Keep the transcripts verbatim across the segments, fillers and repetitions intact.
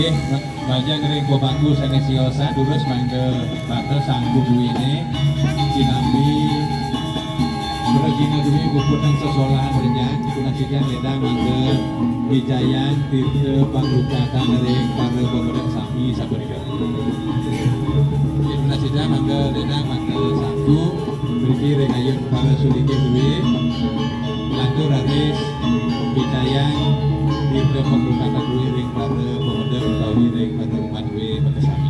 Majeng ring pemangku sané siosan, durus mangda bakal sangku duéné, sinambi prajina dué puputang sesolahan rénjang, tunas titiang lédang mangda wijayang tirta panglukatan ring para pamedek sami sapunika. Tunas titiang mangda lédang mangda sangku, mriki ring ayun para sulinggihan dué, lantur raris wijayang tirta panglukatan dué ring para pamedek utawi ring para umat dué makasami.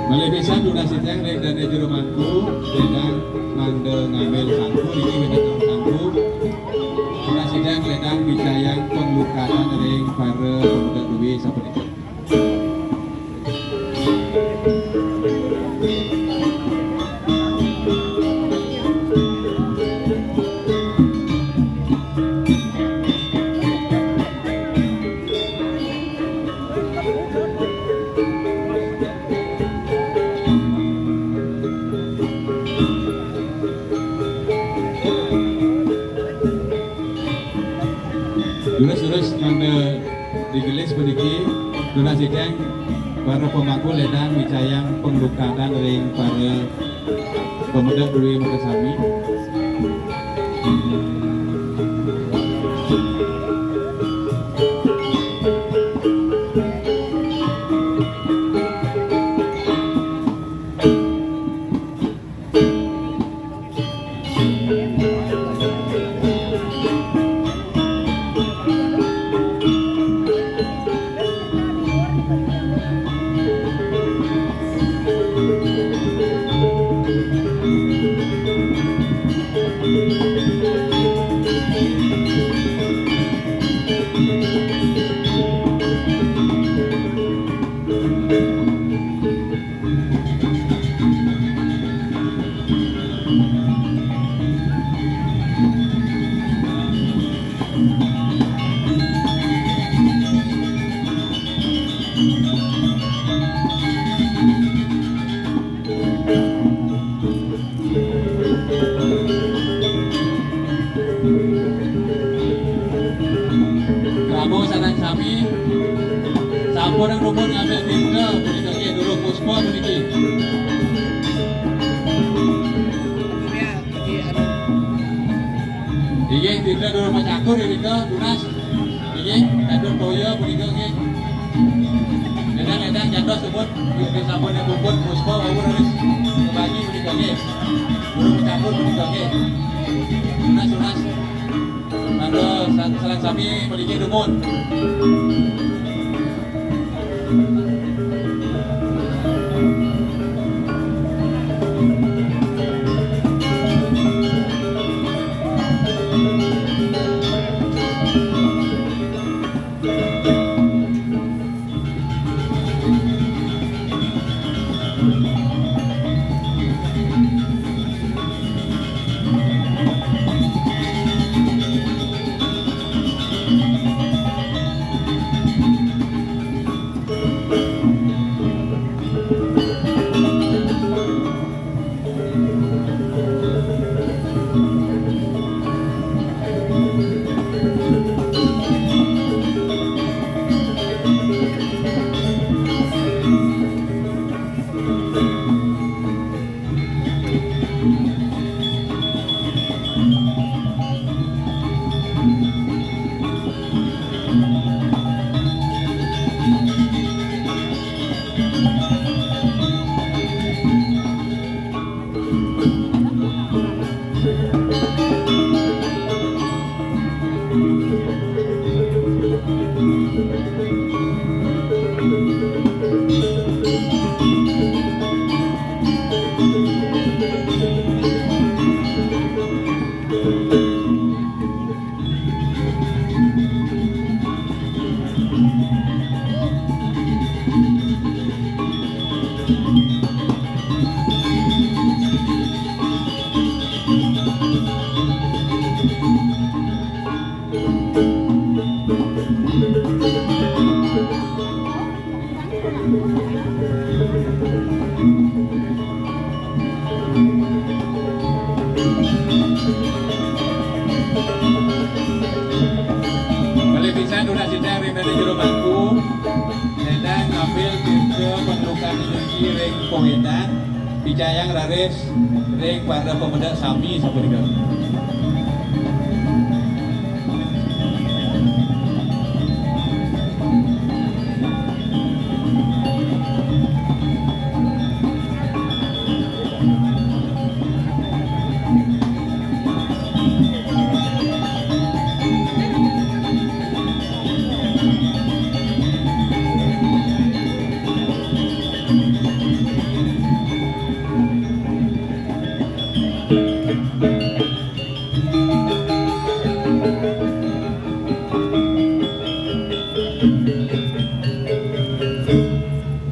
Malih pisan tunas titiang ring dané jero mangku, wénten mangda ngambil sangku, niki wénten sangku. Tunas titiang lédang wijayang panglukatan ring para pamedek dué sapunika. Terus-terus mangda digelis puniki, tunas sidang para pemangku ledang micayang panglukadan ring para pamedek duri makasami. Prabu sareng sami sampun rumpun ngambil tirta punika nggih, durung puspa puniki. Inggih, tirta durung macakur irika tunas. Inggih, katur toya punika nggih. Ledang-ledang jantos sumpun, yen sampun puput puspa wau raris kabagi punika nggih. Durung macakur punika nggih. Tunas, tunas. Mangga sa-, sareng sami mriki dumun. Malih pisan tunas sidang ring dané jero mangku, ledang ngambil tirta panglukan niki ring pawetan, picayang raris ring para pamedek sami sapunika.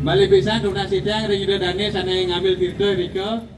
Malih pisan tunas sidang ring Ida Dané sané ngambil tirta nika.